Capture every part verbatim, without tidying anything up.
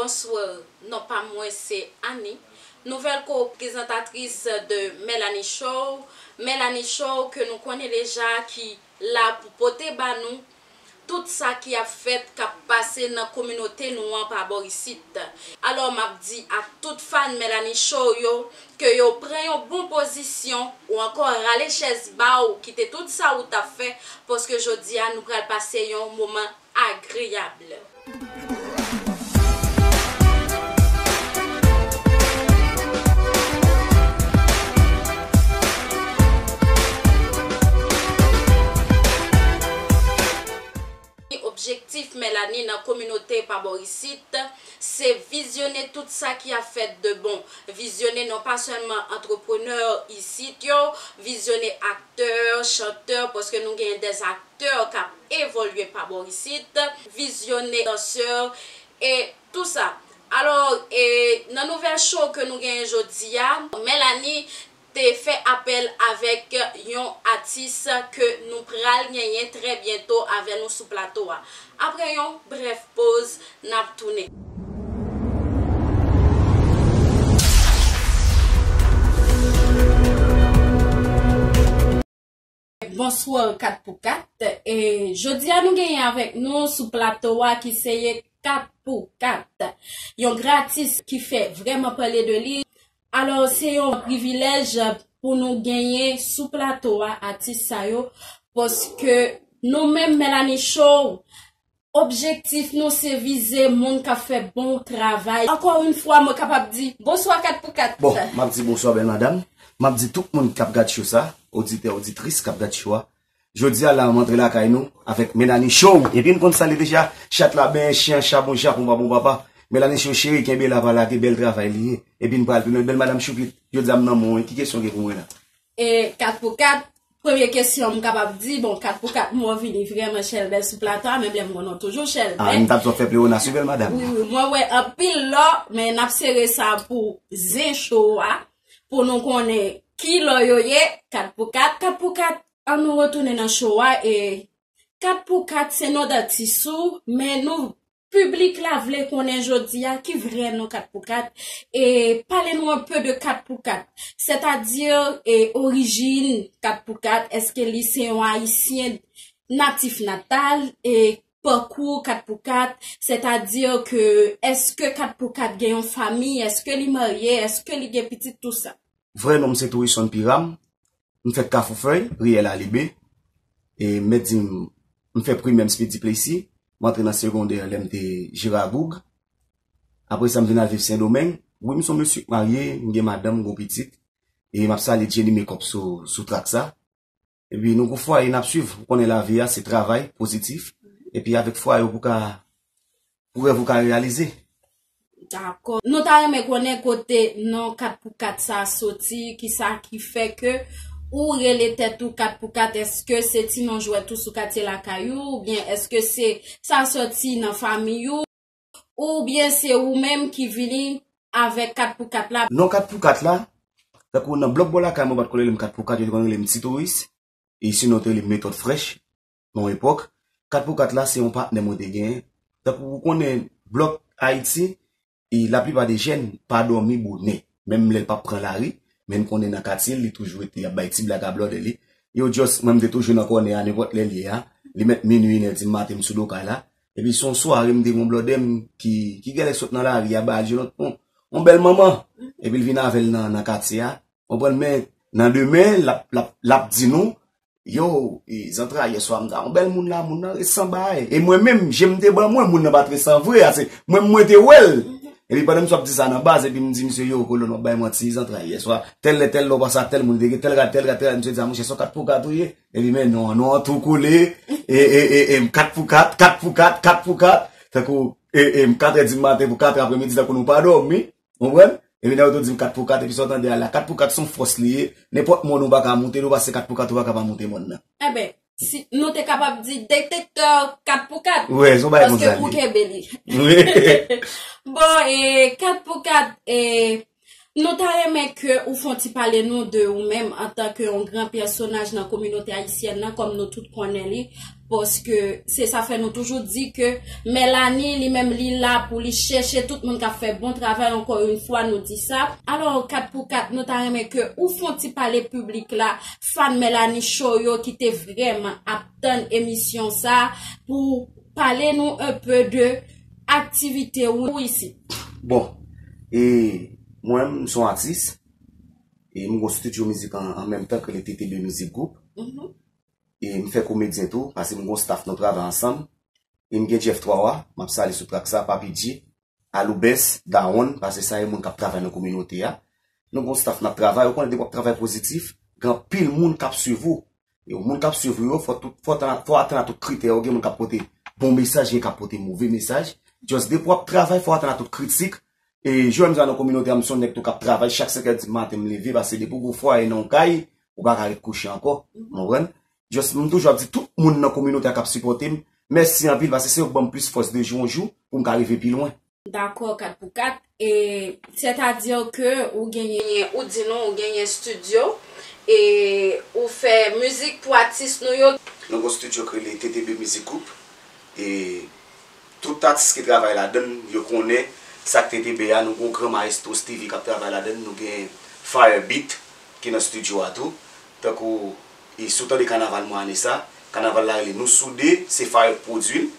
Bonswa, non pa mwen se Annie, nouvèl ko-prezantatris de Melanie Show. Melanie Show ke nou konnen deja ki la pou pote ba nou tout sa ki ap fèt, k ap pase nan kominote nou an pa bò isit. Alò, m ap di ak tout fan Melanie Show yo ke yo pran yon bon pozisyon ou ankò rale chèz ba w, kite tout sa ou t ap fè, paske jodi a nou pral pase yon moman agreyab. Objektif Melanie nan kominote pa bò isit, se vizyone tout sa ki ap fèt de bon. Vizyone non pa sèlman antreprenè isit yo, vizyone aktè, chantè, paske nou gen dè aktè k ap evolye pa bò isit, vizyone dansè, e tou sa. Alò, e, nan nouvèl show ke nou genyen jodi a, Melanie te fè apèl avèk yon atis ke nou pral genyen trè byento avè nou sou plato a. Apre yon brèf poz, n ap tounen. Bonswa, kat pou kat. E, jodi a nou genyen avèk nou sou plato a ki se ye kat pou kat. Yon gratis ki fè vrèman pale de li. Alò, se yon privilèj pou nou genyen sou plato a atis sa yo, paske nou menm Melanie Show, objektif nou se vize moun k ap fè bon travay. Ankò yon fwa, mwen kapab di, bonswa kat pou kat. Bon, m ap di bonswa bèl madanm. M ap di tout moun k ap gad show sa, oditè, oditris k ap gad show a. Jodi a la, m antre lakay nou avèk Melanie Show. Ebyen, n konn sa li deja, chat la benyen, chen an chabon, Japon pa bon papa. Melanie Show cheri, kenbe la, pa lage, bèl travay li ye. Epi n pral tounen, bèl madanm Choupit, jodi a m nan men w, wi, ki kesyon w gen pou mwen la? E, kat pou kat, premye kesyon m kapab di, bon, kat pou kat mwen vini vrèman chèlbè sou plato a, menm lè m konnen w toujou chèlbè. Ah, m t ap di w ap fè plewona sou bèl madanm. Wi, wi, mwen wè anpil lò, men n ap sere sa pou zen show a, pou nou konnen ki lò yo ye, kat pou kat, kat pou kat, an nou retounen nan show a, e kat pou kat se non d atis ou, men nou piblik la vle konnen jodi a ki vrè non kat pou kat. E pale nou un peu de kat pou kat. Sètadi, e orijin kat pou kat, èske li se yon ayisyen natif natal, e pakou kat pou kat, sètadi ke èske kat pou kat gen yon fanmi, èske li marye, èske li gen pitit, tou sa. Vrè non m se Tourison Piram, m fèt Kafou Fèy, riyèl Alibe. E mèt di m, m fè primè m Speedy Plessis, m antre nan segondè lè m te Jeragoug. Apre sa, m vin al viv Sendomeng. Wi, m se yon mesye k marye, m gen madanm, m gen yon pitit. E m ap salye Jenny Makeup sou, sou trak sa. Epi nou gon fwaye n ap swiv. Ou konnen lavi a se travay pozitif. Epi avèk fwaye ou pou ka, pou rèv ou ka reyalize. Dakò. Nou ta renmen konnen kote non kat pou kat sa a soti, kisa ki fè ke ou rele tèt ou kat pou kat, èske se ti non jwèt ou sou katye lakay ou, oubyen èske se sa soti nan fanmi ou, oubyen se ou menm ki vini avèk kat pou kat la? Non kat pou kat la, tankou nan blòk bò lakay mwen pa t konn rele m kat pou kat, yo te konn rele m ti touris, e sinon yo te rele m metòd frèch, nan yon epòk. Kat pou kat la, se yon patnè mwen te genyen. Tankou ou konnen blòk Ayiti, e laplipa de jèn pa dòmi bonè. Menm lè l p ap pran lari, men n konnen nan katye l, li toujou rete ap bay ti blag a blòdè li. Yo just, mwen m te toujou nan kònè a, nenpòt lè l ye a. Li mèt minui, inè di maten, m sou do kay la. Epi se yon sware, m te gen yon blòdè m ki, ki genlè sot nan lari a, ba l je yon, yon, yon bèl manman. Epi l vin avè l nan, nan katye a. Konprann, men nan demen, l ap, l ap, l ap di nou, yo, e, zantray, yèswa m ta yon bèl moun la, moun nan resan bay. E mwen menm, je m te ban mwen, moun nan pa t resan vre, a se mwen, mwen te wè l. Epi pandan misye ap di sa nan baz, epi m di misye, yo, kolòn, w ap bay manti, zantray, yèswa, tèl lè, tèl lè, w pase ak tèl moun, te gen tèl rad, tèl rad, tèl rad, misye di a, monchè, se yon kat pou kat ou ye. Epi men non, non an tou kole, e, e, e, e, kat pou kat, kat pou kat, kat pou kat. Tankou, e, e, m katrè di maten pou katrè apremidi, tankou nou pa dòmi. Konprann? Epi nèg yo tou di m kat pou kat, epi sa w tande a la, kat pou kat se yon fòs li ye. Nenpòt mòn ou pa ka moute l, ou pase kat pou kat, ou pa ka pa moute mòn nan. Enben, si nou te kapab di detektè kat pou kat. Wi, se yon bagay konsa li ye. Paske ou kenbe li. Wi. Bon, e, kat pou kat, e, Nou ta renmen ke ou fè yon ti pale nou de ou menm antanke yon gran pèsonaj nan kominote ayisyèn nan, kòm nou tout konnen li, paske se sa fè nou toujou di ke Melanie, li menm, li la pou li chèche tout moun k ap fè bon travay, ankò yon fwa nou di sa. Alò, kat pou kat, nou ta renmen ke ou fè yon ti pale piblik la, fan Melanie Show yo ki te vrèman ap tann emisyon sa, pou pale nou un peu de aktivite ou isit. Bon, e mwen, m se yon atis, e m gon studio mizik an, an menm tan ke le T T B Music Group. Mhm. E m fè komedyen tou, paske m gon staff nou travay ansanm. E m gen Jeff Twawa, m ap salye sou track sa, Papi G, Aloubès, Dawonn, paske sa e moun k ap travay nan kominote a. Nou gon staff n ap travay, ou konnen depi w ap travay pozitif, gen anpil moun k ap swiv ou. E moun k ap swiv ou yo, fò tout, fò atann, fò atann a tout kritè yo, gen moun k ap pote bon mesaj, gen k ap pote move mesaj. Just depi w ap travay, fò atann a tout kritik. E Joel m di a nan kominote a, m se yon nèg tou k ap travay, chak senk è di maten m leve, paske depi w gon fwaye nan yon kay, ou pa ka ret kouche ankò. Mhm. Ou konprann? Just, m toujou ap di tout moun nan kominote a k ap sipòte m, mèsi anpil, paske se yo k ban m plis fòs de jou an jou pou m ka rive pi lwen. Dakò, kat pou kat. E, sètadi ke ou genyen, ou di nou, ou genyen estidyo, e ou fè mizik pou atis nou yo. Nou gon estidyo k rele T T B Music Group. E tout atis ki travay ladann, yo konnen sa k T T B a, nou gon gran mayestwo Steevie k ap travay ladann, nou gen Fire Beat ki nan estidyo a tou. Tankou, e si w tande kanaval mwen ane sa, kanaval la rele Nou Soude, se Fire k pwodui l.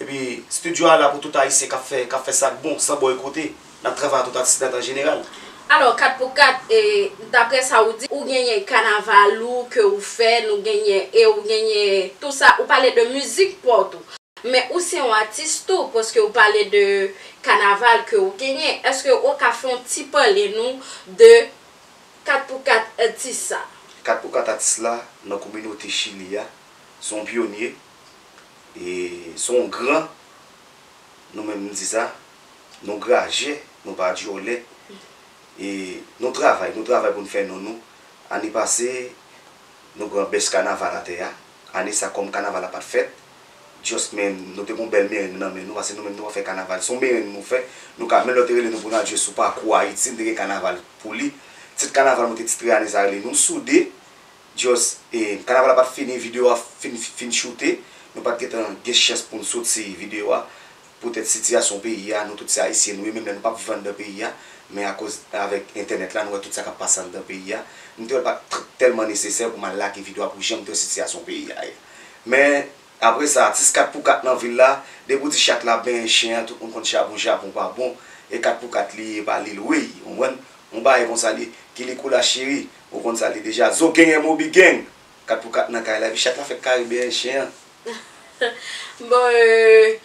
Epi, estidyo a la pou tout Ayisyen k ap fè, k ap fè sa k bon, san bòykote. N ap travay ak tout atis nèt an jeneral. Alò, kat pou kat, e, daprè sa ou di, ou genyen kanaval ou ke ou fè, nou genyen, e ou genyen tou sa, ou pale de mizik pa w tou. Men ou se yon atis tou, paske ou pale de kanaval ke ou genyen. Èske ou ka fè yon ti pale nou de kat pou kat atis sa? Kat pou kat atis la, nan kominote Chili a, se yon pyonye, e se yon gran, nou menm nou di sa, nou grajè, nou pa dyòlè. E nou travay, nou travay pou n fè non nou. Ane pase, nou pran bèch kanaval atè a. Ane sa, kòm kanaval la pa t fèt, just men nou te gon bèl mereng nan men nou, paske nou menm nou pa fè kanaval. Se yon mereng nou fè, nou ka, menm lè yo te rele nou pou n al jwe sou pakou Ayiti, n te gen kanaval pou li. Tit kanaval mwen te titre ane sa rele Nou Soude. Just, e, kanaval la pa t fini, videyo a fin, fin choute. Nou pa t gentan gen chans pou n soti videyo a. Poutèt sitiyasyon peyi a, nou tout se Ayisyen nou ye, menm lè nou p ap viv anndan peyi a, men akoz avèk entènèt la, nou wè tout sa k ap pase anndan peyi a. M te wè l pa t tèlman nesesè pou m al lage videyo a pou jan m te wè sitiyasyon peyi a ye. Men, apre sa, atis kat pou kat nan vil la, depi w di chat la benyen chen an, tout moun konn chabon, chabon pa bon, e kat pou kat li ye, pa li l wè, ou konprann? Yon bagay konsa li, Kilikoula cheri, ou konn sa li deja, Zo genyen Mobi Gang, kat pou kat nan kay la, epi chat la fèk kare benyen chen an. Bon, euh,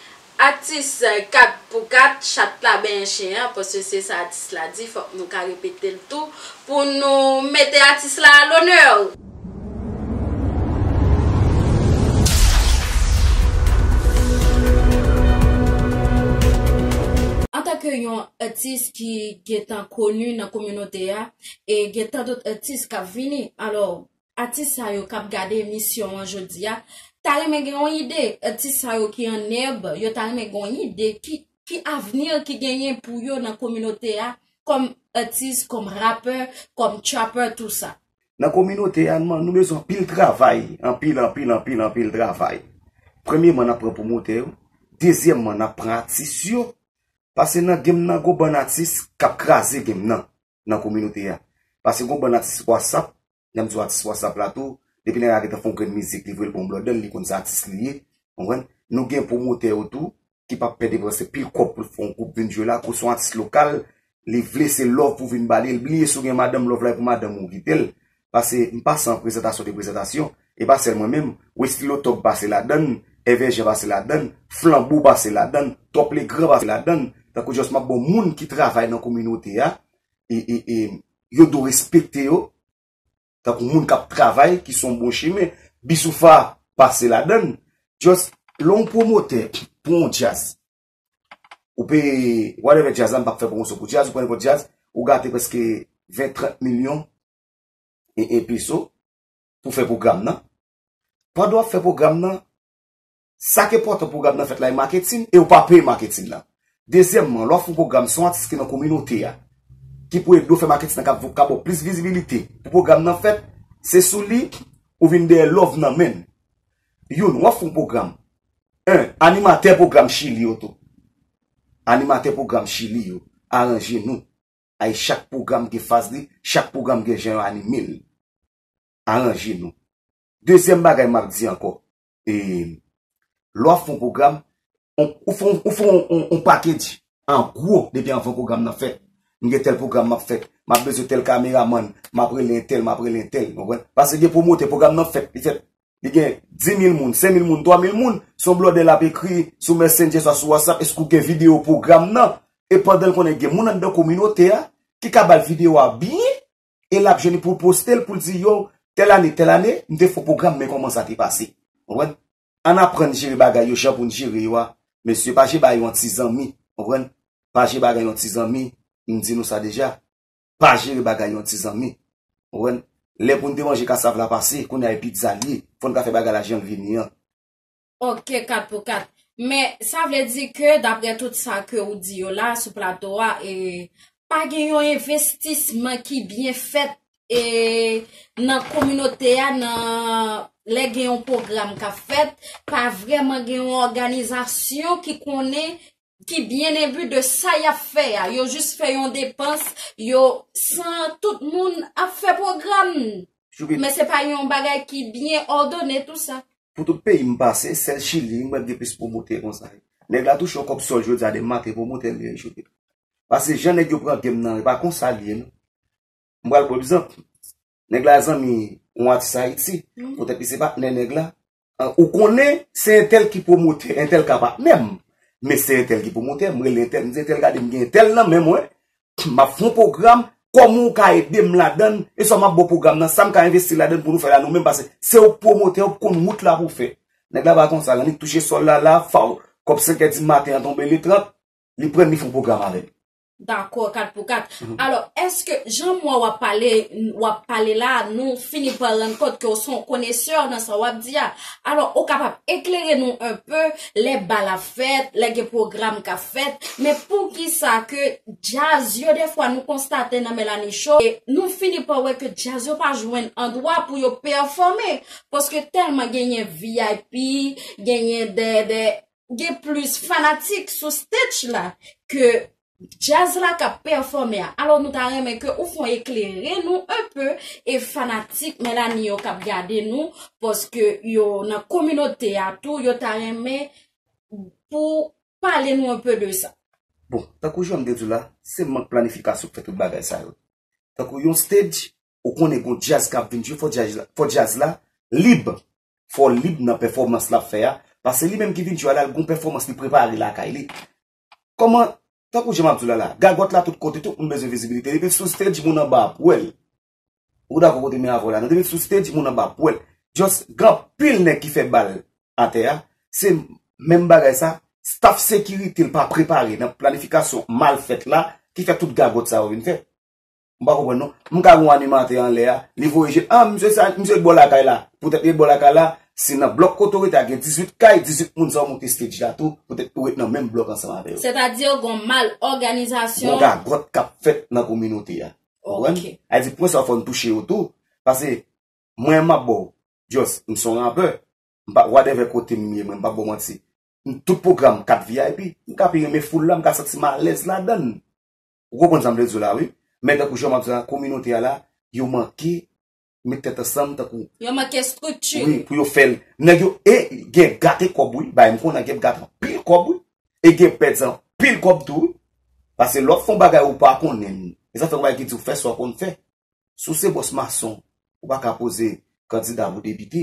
atis, euh, kat pou kat, chat la benyen chen an, paske se sa atis la di, fòk nou ka repete l tou, pou nou mete atis la a lonè. Antanke yon atis ki gentan koni nan kominote a, e gen tan dòt atis k ap vini, alò, atis sa yo k ap gade emisyon an jodi a, ta renmen gen yon ide, atis sa yo ki an nèb, yo ta renmen gen yon ide ki, ki avni ki genyen pou yo nan kominote a, kòm atis, kòm rapè, kòm trapper, tou sa. Nan kominote a, nou, nou bezwen anpil travay, anpil, anpil, anpil, anpil travay. Premyeman, n ap pran pwomotè yo, dezyèmman, n ap pran atis yo, paske nan game nan, gon bann atis k ap kraze game nan, nan kominote a. Paske gon bann atis WhatsApp, lè m di w atis WhatsApp la tou, depi nèg la gentan fè yon grenn mizik, li voye l ba yon blòdè l, li konn se atis li ye, konprann? Nou gen pwomotè yo tou, ki p ap pè depanse pil kòb pou l fè yon gwoup vin jwe la, kou se yon atis lokal, li vle se love pou vin ba li, l bliye si w gen madanm, love la e pou madanm ou kite l. Paske m pa san prezantasyon de prezantasyon, e pa sèl mwen menm, Westilo Tòg pase ladann, Èvè Jan pase ladann, Flanbo pase ladann, Twòp Legran pase ladann, tankou just m ap ba w moun ki travay nan kominote a, e, e, e, yo dwe respekte yo, tankou moun k ap travay, ki sou yon bon chemen, Bisoufa pase ladann, just lè yon pwomotè pran yon djaz, ou peye, whatever djaz la, m p ap fè pwomosyon pou djaz, ou pran nenpòt djaz, ou gate prèske ven, trant milyon e, e peso pou fè pwogram nan. Pandan w ap fè pwogram nan, sa k enpòtan pwogram nan fèt la e maketin, e ou pa peye maketin nan. Dezyèmman, lè w ap fè yon pwogram, se yon atis ki nan kominote a. ki pou ede w fè maketis nan, k ap, k ap ba w plis vizibilite pou pwogram nan fèt, se sou li ou vin dèyè love nan men. Youn, w ap fè yon pwogram. En, animatè pwogram Chili yo tou. Animatè pwogram Chili yo, aranje nou. Ay, chak pwogram gen faz li, chak pwogram gen jan yo anime l. Aranje nou. Dezyèm bagay m ap di ankò, e, lè w ap fè yon pwogram, on- ou fè yon- ou fè yon- yon- yon package an gwo depi anvan pwogram nan fèt. M gen tèl pwogram m ap fè, m ap bezwen tèl kameramann, m ap rele entèl, m ap rele entèl, w konprann? Paske gen pwomotè, pwogram nan fèt, li fèt, li gen dis mil moun, senk mil moun, twa mil moun, se yon blòdè l ap ekri sou Messenger swa sou WhatsApp, èske w gen videyo pwogram nan? E pandan l konnen gen moun anndan kominote a ki ka ba l videyo a byen, e l ap jwenn li pou l poste l, pou l di, yo, tèl ane, tèl ane, m te fè yon pwogram, men kòman sa te pase. Konprann? Ann aprann jere bagay yo jan pou n jere yo a. Mesye, pa jere bagay yo an ti zanmi. Konprann? Pa jere bagay yo an ti zanmi. M di nou sa deja. Pa jere bagay yo an ti zanmi. Konprann? Lè pou n te manje kasav la pase, kounye a e pizza l ye. Fò n ka fè bagay la jan l vini an. Ok, kat pou kat. Men sa vle di ke, daprè tout sa ke ou di yo la sou plato a, e, pa gen yon envestisman ki byen fèt, e, nan kominote a, nan lè gen yon pwogram k ap fèt, pa vrèman gen yon òganizasyon ki konnen, ki byen enbi de sa y ap fè a. Yo jis fè yon depans, yo, san tout moun ap fè pwogram. Men se pa yon bagay ki byen òdone, tou sa. Pou tout peyi m pase, sèl Chili m wè k gen plis pwomotè konsa. Nèg la touche yon kòb sòl jodi a demen maten, pwomotè l li ye jodi. Paske jan nèg yo pran game nan, e pa konsa l ye, non. M pral ba w egzanp. Nèg la zanmi yon atis Ayiti, poutèt li se patnè nèg la. An, ou konnen, se entèl ki pwomotè, entèl ka patnè m. Men se entèl ki pwomotè, m rele entèl, m di entèl, gade, m gen entèl nan men mwen. M ap fè yon pwogram, kòman w ka ede m ladan l, e sa m ap ba w pwogram nan, sa m ka envesti ladan l pou nou fè la nou menm, paske se ou k pwomotè, ou k konn wout la pou w fè. Nèg la pa konsa, l annik touche sòl la, la, faw, kòb senk è di maten an tonbe, li trant, li pran l, li fè yon pwogram avè l. Dakò, kat pou kat. Alò, èske jan m wè w ap pale, w ap pale la, nou fini pa rann kont ke w se yon konesè nan sa w ap di a? Alò, ou kapab eklere nou enpe, lè bal ap fèt, lè gen pwogram k ap fèt, men poukisa ke djaz yo, dèfwa nou konstate nan Melanie Show, e nou fini pa wè ke djaz yo pa jwenn andwa pou yo pèfòme, paske tèlman genyen V I P, genyen de, de, gen plis fanatik sou stage la ke djaz la k ap pèfòme a. Alò, nou ta renmen ke ou fè eklere nou enpe, e fanatik Melanie yo k ap gade nou, paske yo nan kominote a tou, yo ta renmen pou pale nou enpe de sa. Bon, tankou jan m te di w la, se mank planifikasyon k fè tout bagay sa yo. Tankou yon stage, ou konnen gon djaz k ap vin jwe, fò djaz la, fò djaz la lib. Fò l lib nan pèfòmans l ap fè a, paske li menm ki vin jwe a la, l gon pèfòmans li prepare lakay li. Kòman, tankou jan m ap di w la la, gagòt la tout kote, tout moun bezwen vizibilite. Depi l sou stage, moun anba ap wè l. Ou dakò kote m ye avè w la, non? Depi l sou stage, moun anba ap wè l. Just gen anpil nèg ki fè bal atè a, se menm bagay sa, staff sekirite l pa prepare nan planifikasyon mal fèt la, ki fè tout gagòt sa yo vin fèt. M pa konprann non. M ka gen yon animatè anlè a, li voye je, ah, misye sa, misye bò lakay la. Poutèt li bò lakay la, si nan blòk kote w rete a gen dizuit kay, dizuit moun sa yo monte stage la tou, poutèt ou ret nan menm blòk ansanm avè yo. Sètadi gen mal òganizasyon. Gon gagòt k ap fèt nan kominote a. Ou konprann? Ok. Sa vle di pwen sa yo fò n touche yo tou. Paske mwen m ap ba w, just, m se yon rapè. M pa, whatever kote m ye, mwen, m pa ba w manti. M, tout pwogram kat V I P, m ka pi renmen foul la, m ka santi m alèz ladan l. Ou konprann sa m vle di w la, wi. Men tankou jan m ap di w la, kominote a la, yo manke met tèt ansanm tankou. Yo manke estrikti. Wi, pou yo fè l. Nèg yo, e, gen gate kòb, wi. Bay m konnen gen gate anpil kòb, wi. E gen pèdi anpil kòb tou, wi. Paske lè w ap fè yon bagay ou pa konnen, e sa fè yon bagay ki di w fè sa w konn fè. Si w se bòs mason, ou pa ka poze kandida pou depite.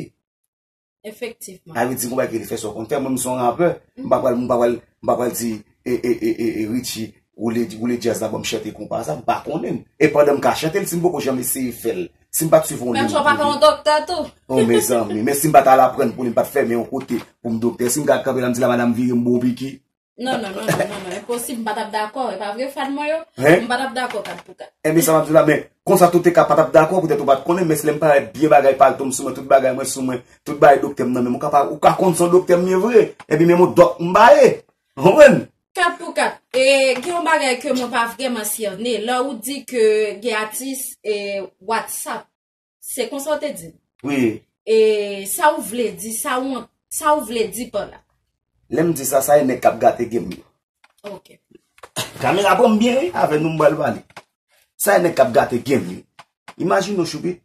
Efektivman. Sa vle di, gon bagay ki rele fè sa w konn fè. Mwen, m se yon rapè. M pa pral, m pa pral, m pa pral di, e, e, e, e, e, Richie, woule, woule djaz la, ban m chante konpa sa. M pa konnen l. E pandan m ka chante l, si m poko janm eseye fè l, si m pa t swiv yon liy. Menm jan w pa ka yon doktè tou. Oh, mezanmi. Men si m pa t al aprann pou li, m pa t fèmen yon kote pou m doktè. Si m gad kanpe la, m di la, madanm, vire m bon piki. Non, non, non, non, non, non, enposib, m pa t ap dakò, e pa vre, fan mwen yo? Hein? M pa t ap dakò kat pou kat. Enben, sa m ap di w la, men, konsa tou te ka pa t ap dakò, poutèt ou pa t konnen, men si lè m parèt byen bagay palto m sou mwen, tout bagay mwen sou mwen, tout bagay doktè m nan men m, ou ka pa, ou ka konn se yon doktè m ye vre, epi menm yon dòk m ba ye. Ou konprann? Kat pou kat, e, gen yon bagay ke mwen pa vrèman sène. Lè ou di ke gen atis, e, WhatsApp, se konsa w te di l? Wi. E sa ou vle di, sa ou, sa ou vle di pa la? Lè m di sa, sa e nèg k ap gate game yo. Ok. Kamera pran m byen, wi, avè nou m pral pale. Sa e nèg k ap gate game yo. Imajine w, Choupi,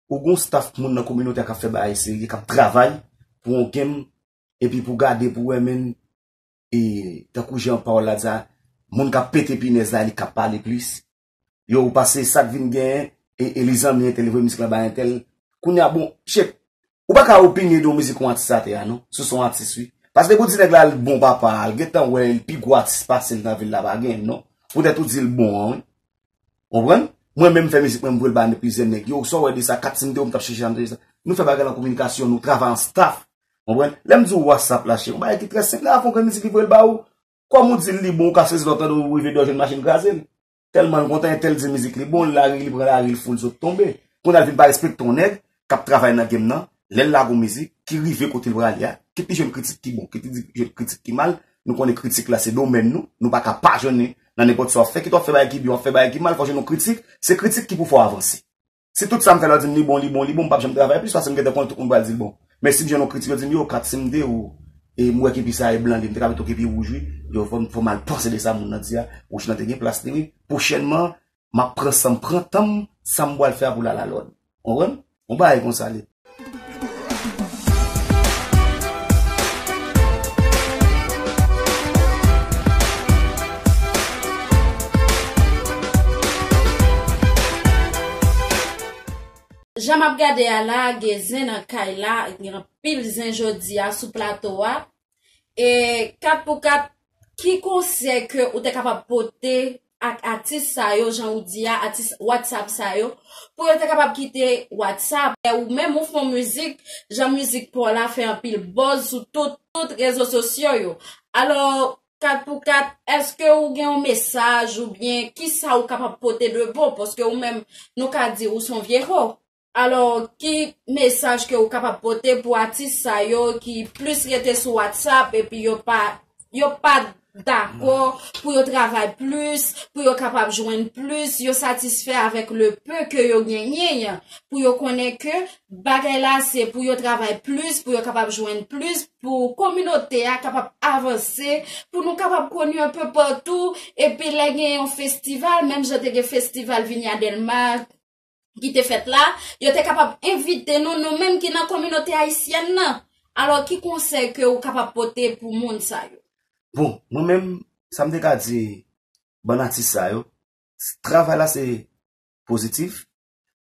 ou gon staff moun nan kominote a k ap fè bagay serye, k ap travay pou yon game, epi pou gade, pou wè, men, e, tankou jan pawòl la di a, moun k ap pete pinèz la, li k ap pale plis. Yo, ou pase sa k vin genyen, e, e li zanmi entèl, li voye mizik la bay entèl. Kounye a, bon, shit, ou pa ka opinye de yon mizik yon atis atè a, non. Si w se yon atis, wi. Paske depi w di nèg la l bon papa, l gentan wè l pi gwo atis pase l nan vil la, pa genyen, non. Poutèt ou di l bon an, wi. Konprann? Mwen menm fè mizik mwen, m voye l ba plizyè nèg. Yo, sa w wè de sa, kat si m te ou, m t ap chèche sa, m te chèche sa. Nou fè bagay la an kominikasyon, nou travay an staff. Konprann? Lè m di w WhatsApp la, cheri, yon bagay ki trè senp la, fè yon grenn mizik li voye l ba ou. Kòm ou di l li bon, ou ka sezi lè w tande ou rive dèyè w jwenn machin kraze l. Tèlman l kontan, entèl di mizik li bon, l lari, li pran lari, l fou, l sot tonbe. Kounye a l vin pa respekte yon nèg k ap travay nan game nan. Lè l lage yon mizik, ki rive kote l prale a, kit li jwenn kritik ki bon, kit li jwenn kritik ki mal, nou konnen kritik la se domèn nou, nou pa ka pa jwenn li nan nenpòt sa w ap fè, kit w ap fè bagay ki byen, w ap fè bagay ki mal, fò w jwenn yon kritik, se kritik ki pou fè w avanse. Si tout sa m fè la, yo di m li bon, li bon, li bon, m p ap janm travay plis, paske m gentan konnen tout moun pral di l bon. Men si m jwenn yon kritik, yo di m, yo, kat si m te ou, e m wè kepi sa e blan li, m te ka mete w kepi wouj, wi. Yo, fò m, fò m al panse de sa moun nan di a, wouj lan te gen plas li, wi. Pwochènman, m ap pran san m, pran tan m, sa m pral fè a pou l alalòd. Konprann? Yon bagay konsa li. Jan m ap gade a la, gen zen nan kay la, gen anpil zen jodi a sou plato a. E kat pou kat, ki konsèy ke ou te kapab pote ak atis sa yo, jan ou di a, atis WhatsApp sa yo, pou yo te kapab kite WhatsApp? E ou menm ou fè yon mizik, jan mizik pa w la fè anpil buzz sou tout, tout rezo sosyo yo. Alò, kat pou kat, èske ou gen yon mesaj oubyen kisa ou kapab pote de bon? Paske ou menm, nou ka di ou se yon vye ho. Alò, ki mesaj ke ou kapab pote pou atis sa yo ki plis rete sou WhatsApp epi yo pa, yo pa dakò pou yo travay plis, pou yo kapab jwenn plis, yo satisfè avèk le peu ke yo genyen an, pou yo konnen ke bagay la se pou yo travay plis, pou yo kapab jwenn plis, pou kominote a kapab avanse, pou nou kapab koni un peu partout, epi lè gen yon festival, menm jan te gen festival Viña del Mar, ki te fèt la, yo te kapab envite nou, nou menm ki nan kominote ayisyèn nan. Alò, ki konsèy ke ou kapab pote pou moun sa yo? Bon, mwen menm, sa m te ka di bann atis sa yo, travay la se pozitif,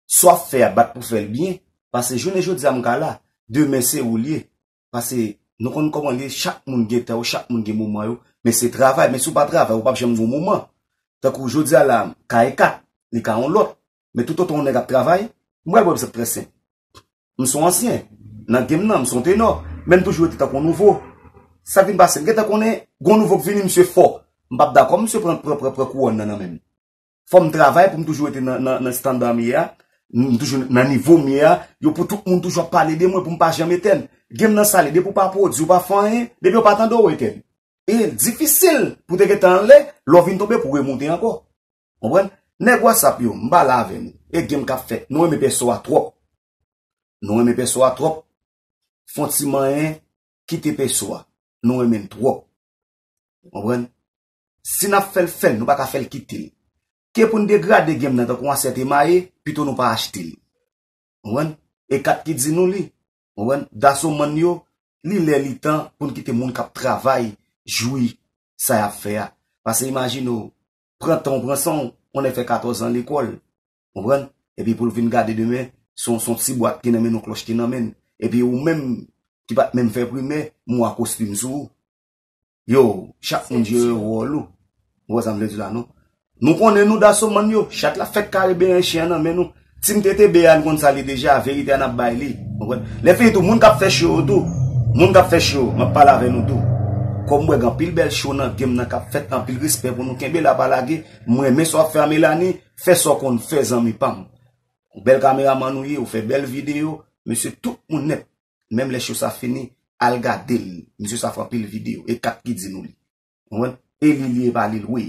sa w ap fè a, bat pou fè l byen, paske jounen jodi a m ka la, demen se ou l ye. Paske nou konn kòman l ye, chak moun gen tan yo, chak moun gen moman yo, men se travay, men si w pa travay, ou p ap janm gen yon moman. Tankou jodi a la, ka e kat, li ka yon lòt, men toutotan yon nèg ap travay, m pral ba w egzanp trè senp. M se yon ansyen, nan game nan, m se yon tenò, men m toujou rete tankou yon nouvo. Sa k vin pase, m gentan konnen, gen yon nouvo k vini, misye fò. M p ap dakò misye pran, pran, pran, pran kouwòn nan nan men m. Fò m travay pou m toujou rete nan, nan, nan estanda m ye a, m toujou nan nivo m ye a, yo pou tout moun toujou ap pale de mwen pou m pa janm etèn. Game nan sa l ye, depi w pa pwodui, w pa fè anyen, depi yo pa tande w, w etèn. E difisil pou te gentan anlè, lè w vin tonbe pou w remonte ankò. Konprann? Nèg WhatsApp yo, m pale avè nou. E game k ap fèt, nou renmen pèso a twòp. Nou renmen pèso a twòp. Fè yon ti manyen, kite pèso a. Nou renmen l twòp. Konprann? Si n ap fè l, fè l, nou pa ka fè l kite l. Ke pou n degrade game nan tankou yon asyèt emaye, pito nou pa achte l. Konprann? E kat ki di nou li. Konprann? Dasomann yo, li lè li tan pou n kite moun k ap travay jwi sa y ap fè a. Paske imajine w, pran tan w pran san w, yon nèg fè katòz an lekòl, konprann? Epi pou l vin gade demen, se yon, se yon ti bwat ki nan men n, yon klòch ki nan men n. Epi ou menm ki pa t menm fè primè, mwa kostim sou ou. Yo, chak moun jere wòl ou. Ou wè sa m vle di la, non? Nou konnen nou dasomann yo, chat la fèk kare beren chen an nan men nou. Tim T T B a, nou konn sa l ye deja, verite a n ap bay li. Konprann? Lè fini tou, moun k ap fè cho yo tou, moun k ap fè cho yo, m ap pale avè nou tou. Kòm m wè gen anpil bèl cho nan game nan k ap fèt, anpil respè pou nou, kenbe la, pa lage. M renmen sa w ap fè a, Melanie, fè sa w konn fè, zanmi pa m. Ou bèl kameramann ou ye, ou fè bèl videyo, mesye, tout moun nèt. Menm lè cho sa fini, al gade l. Mesye sa fè anpil videyo. E kat ki di nou li. Konprann? E li li, e pa li l, wi.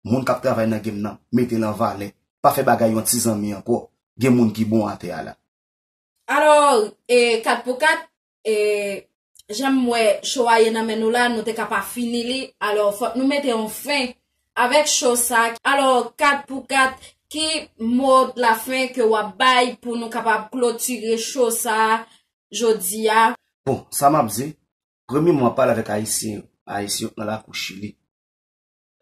Moun k ap travay nan game nan, mete l an valè. Pa fè bagay yon ti zanmi ankò. Gen moun ki bon atè a la. Alò, e, kat pou kat, e, jan m wè show a ye nan men nou la, nou te ka pa fini li. Alò, fòk nou mete yon fen avèk show sa. Alò, kat pou kat, ki mo de la fen ke w ap bay pou nou kapab klotire show sa jodi a? Bon, sa m ap di, premyèman, m ap pale avèk Ayisyen yo. Ayisyen yo k nan lakou Chili.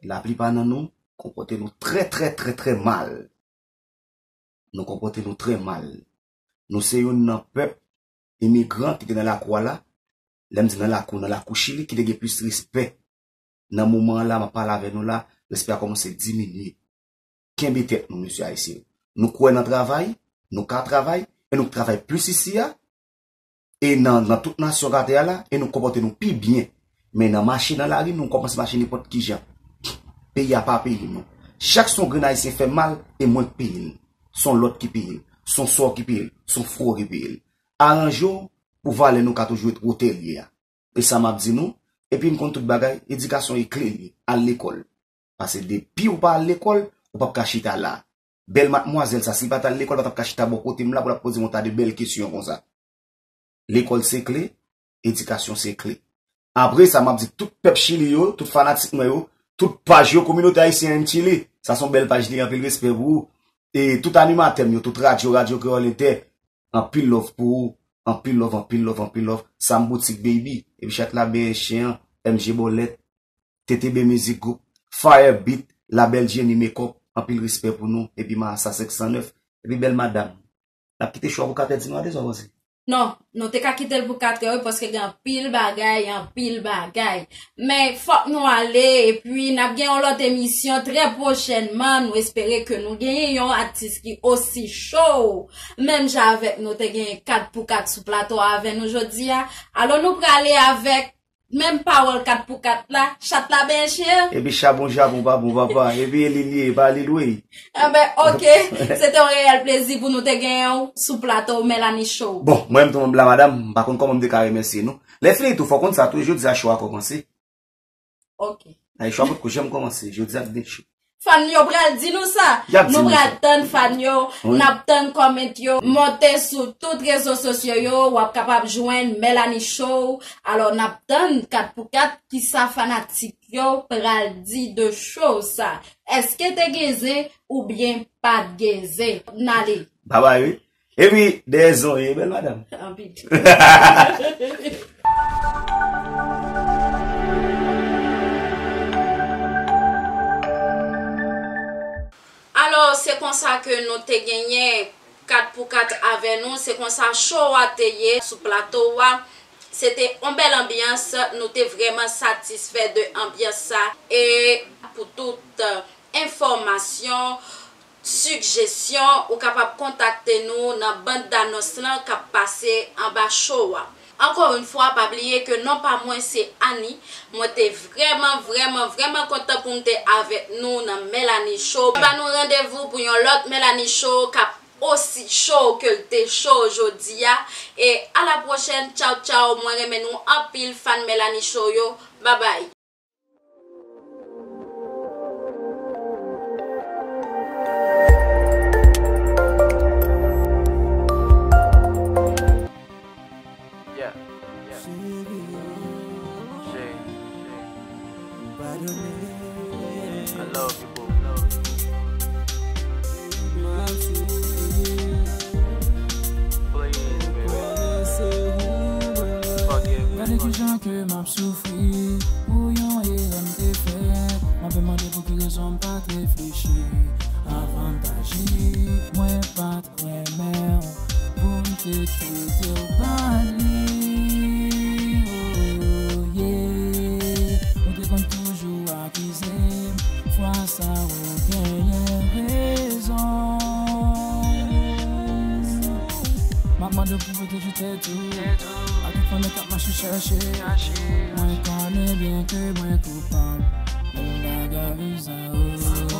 Laplipa nan nou konpòte nou trè, trè, trè, trè mal. Nou konpòte nou trè mal. Nou se youn nan pèp imigran ki te nan lakou a la. Lè m di nan lakou, nan lakou Chili, ki te gen plis respè. Nan moman an la, m ap pale avè nou la, respè a kòmanse diminye. Kenbe tèt nou, mesye ayisyen yo. Nou kwè nan travay, nou ka travay, e nou travay plis isi a, e nan, nan tout nasyon k atè a la, e nou konpòte nou pi byen. Men nan mache nan lari, nou kòmanse mache nenpòt ki jan. Peyi a pa peyi nou. Chak se yon grenn ayisyen fè mal, e mwen k peye l. Se yon lòt ki peye l. Se yon sò ki peye l. Se yon fwo ki peye l. Aranje w pou valè nou ka toujou ret wotè l ye a. E sa m ap di nou, epi n konn tout bagay, edikasyon e kle l ye. Al lekòl. Paske depi w pa al lekòl, ou p ap ka chita la. Bèl madmwazèl sa, si l pa t al lekòl, pa t ap ka chita bò kote m la pou l ap poze m yon ta de bèl kesyon konsa. Lekòl se kle, edikasyon se kle. Apre sa, m ap di tout pèp Chili yo, tout fanatik mwen yo, tout paj yo, Kominote Ayisyen en Chili. Sa se yon bèl paj li, anpil respè pou ou. E tout animatè m yo, tout radyo, Radyo Kreyòl Entè, anpil love pou ou, anpil love, anpil love, anpil love. Sam Boutique Baby, epi chat la benyen chen an, M J Bòlèt, T T B Music Group, Fire Beat, Label Jenny Makeup, anpil respè pou nou, epi Marasa senk san nèf, epi bèl madam. N ap kite show a pou katè di maten, sa w panse? Non, nou te ka kite l pou katrè, wi, paske gen anpil bagay, anpil bagay. Men fòk nou ale, epi n ap gen yon lòt emisyon trè pwochènman. Nou espere ke nou genyen yon atis ki osi cho, menm jan avèk nou te genyen kat pou kat sou plato a avè nou jodi a. Alò, nou prale avèk menm pawòl kat pou kat la, chat la benyen chen an. Epi chabon, chabon, pa bon, papa. Epi e li l ye, pa li l wi. Anben, oke. Se te yon reyèl plezi pou nou te genyen w sou plato Melanie Show. Bon, mwen menm tou, m la, madanm, m pa konn kòman m te ka remèsye nou. Lè fini tou, fò w konn sa tou, jodi a show a kòmanse. Oke. Ay, show a potko janm kòmanse, jodi a k gen show. Fan yo pral di nou sa. Y ap di nou sa. Nou pral tann fan yo, wi, n ap tann kòmant yo. Monte sou tout rezo sosyo yo, w ap kapab jwenn Melanie Show. Alò, n ap tann kat pou kat kisa fanatik yo pral di de show sa. Èske te gen zen oubyen pa t gen zen? N ale. Babay, wi. Epi, dèyè zon ye, bèl madanm. Anpil. Alò, se konsa ke nou te genyen kat pou kat avè nou. Se konsa show a te ye sou plato a. Se te yon bèl anbyans. Nou te vrèman satisfè de anbyans sa. E pou tout, euh, enfòmasyon, sijesyon, ou kapab kontakte nou nan band danons lan k ap pase anba show a. Ankò yon fwa, pa bliye ke non pa mwen se Annie. Mwen te vrèman, vrèman, vrèman kontan pou m te avèk nou nan Melanie Show. Mwen ba nou randevou pou yon lòt Melanie Show k ap osi cho ke l te cho jodi a. E a la pwochèn, tchaw, tchaw, mwen renmen nou anpil, fan Melanie Show yo. Babay. Yeah, yeah. Shay, I love you, boo. Please, baby. Forgive me. Gade kijan ke m ap soufri pou yon erè m te fè. M ape mande pou ki rezon m pa t reflechi avan m t aji. Mwen pa t renmen w pou m te kite w ba li. Oh, yeah. Ou te konn toujou akize m. Fwa sa ou genyen rezon. M ap mande w pou pwoteje tèt ou. A tout fannè k ap mache chache. Mwen konnen byen ke mwen koupab. Men bagay sa yo.